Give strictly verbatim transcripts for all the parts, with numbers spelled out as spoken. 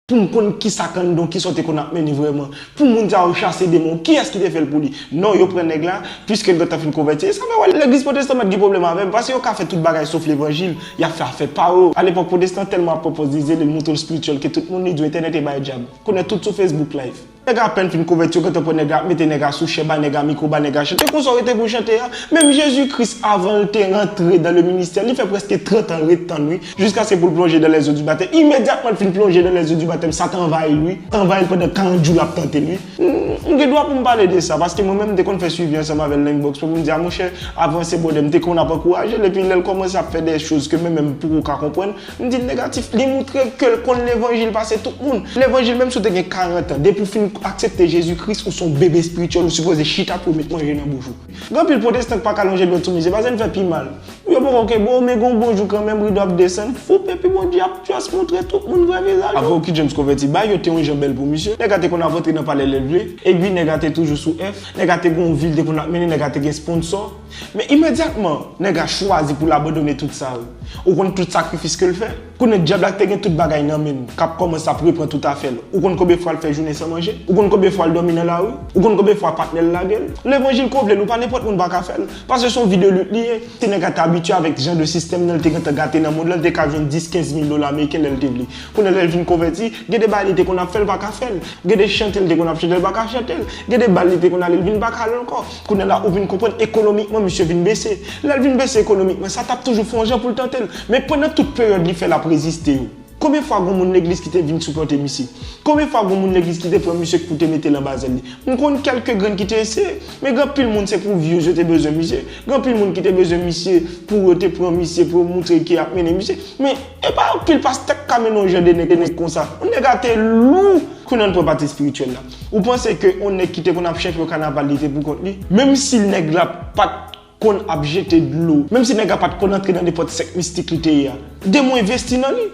Pou m konn kisa k anndan w, kisa w te konn ap mennen vrèman. Pou moun sa yo chase demon, kiyès ki te fè l pou li? Non, yo pran nèg la, piske l gentan fin konvèti. E sa fè w wè legliz pwotestan mèt gen pwoblèm avè m, paske yo ka fè tout bagay sof levanjil, y ap fè afè pa yo. Alepòk, pwotestan tèlman ap pwopòz li zele, l montre l espirityèl ke tout moun li di w entènèt e bay dyab. Kounye a tout sou Facebook Live. Nèg apèn fin konvèti, yo gentan pran nèg la, ap mete nèg la sou chè, ba nèg la mikwo, ba nèg la chante. Konsa w rete pou chante a. Menm Jezi Kris, avan l te rantre dans le ministère, li fè prèske trant an ret tann, wi, jiskaske pou l plonje dans les eaux du baptême. Imedyatman l fin plonje dans les eaux du baptême, sa t anvayi l, wi. T anvayi l pandan karant jou l ap tante l, wi. M, m gen dwa pou m pale de sa, paske mwen menm, m te konn fè swivi ansanm avè l nan inbox mwen, pou m di, a monchè, avanse, brother, m te konn ap ankouraje l, epi lè l kòmanse ap fè de choz ke mwen menm m poko ka konprann, m di l negatif. Li moutre ke l konn levanjil pase tout moun. Levanjil, menm si w te gen karant an, depi w fin aksepte Jezi Kris, ou se yon bebe espirityèl, ou sipoze chita pou yo met manje nan bouch ou. Gen anpil pwotestan k pa ka lonje dwèt sou misye, paske l fè pi mal. Yo poko ke bon, men gon bonjou kanmenm, rido ap desann, foup, epi Bondye ap just montre tout moun vrè vizaj ou. Avè Oky James konvèti, bagay yo te yon jan bèl pou misye. Nèg la te konn ap antre nan palè lè l vle, epi nèg la te toujou sou F, nèg la te gon vi l te konn ap mennen, nèg la te gen sponsò. Men imedyatman, nèg la chwazi pou l abandone tout sa yo. Ou konn tout sakrifis ke l fè? Kounye a dyab la te gen tout bagay nan men l, k ap kòmanse ap repran tout afè l. Ou konn konbyen fwa l fè jounen san manje? Ou konn konbyen fwa l dòmi nan lari? Ou konn konbyen fwa patnè l lage l? Levanjil ke w vle l ou pa, nenpòt moun pa ka fè l. Paske se yon vi de lit li ye. Si nèg la te abitye avèk jan de sistèm nan, l te gentan gate nan mond lan, l te ka jwenn dis, kenz mil dola ameriken lè l te vle. Kounye a lè l vin konvèti, gen de bagay li te konn ap fè, l pa ka fè l. Gen de chante l te konn ap chante, l pa ka chante l. Gen de bal li te konn ale, l vin pa ka al ankò. Kounye a la, ou vin konprann ekonomikman, misye vin bese. Lè l vin bese ekonomikman, sa t ap toujou fè yon jan pou l tante l. Men pandan tout peryòd li fè l ap reziste yo, konbyen fwa gon moun legliz ki te vin sipòte misye? Konbyen fwa gon moun legliz ki te pran misye pou te mete l anba zèl li? M konn kèlke grenn ki te eseye, men gen anpil moun se pou views yo te bezwen misye. Gen anpil moun ki te bezwen misye pou yo te pran misye, pou yo moutre ke y ap mennen misye. Men e pa anpil pastè k ka mennen yon jan de nèg, de nèg konsa. Yon nèg la te lou. Kounye a n pran pati espirityèl la. Ou panse ke yon nèg ki te konn ap chèche yon kanaval, li te pou kont li? Menm si nèg la pa t konn ap jete dlo, menm si nèg la pa t konn antre nan nenpòt sèk mistik li te ye a, demon envesti nan li.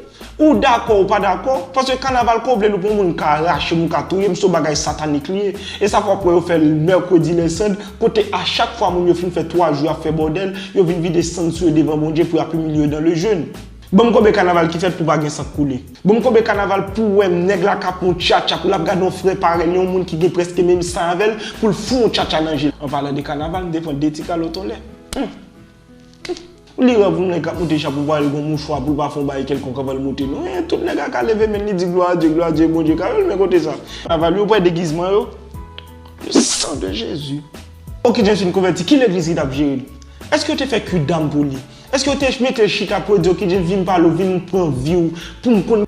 Ou dakò ou pa dakò, paske kanaval ke w vle l ou pa yon moun ka rache m, ou ka touye m, se yon bagay satanik li ye. E sa fè w ap wè yo fè l mèkredi lensand, kote a chak fwa moun yo fin fè twa jou y ap fè bòdèl, yo vin vide sann sou yo devan Bondye pou y ap imilye yo dans le jeûne. Ban m konbyen kanaval ki fèt pou pa gen san k koule? Ban m konbyen kanaval pou w wè nèg la k ap yon tchatcha, pou l ap gade yon frè parèy li, yon moun ki gen prèske menm san avè l, pou l fout yon tchatcha nan je l? An palan de kanaval, m te pran de ti kaloton lè. Hum. Li rèv yon nèg k ap monte chapou, pa l gon mouchwa pou l pa fè yon bagay kèlkonk anvan l monte, non. E tout nèg la ka leve men li di, glwa a Dye, glwa a Dye, Bondye ka wè l, men kote sa. Kanaval yo, ou wè degizman yo? Le sang de Jésus. Oky James fin konvèti, ki legliz ki t ap jere l? Èske yo te fè kwi dam pou li? Èske yo te mete l chita pou yo di, Oky James, vin pale w, vin pran vi w, pou m konn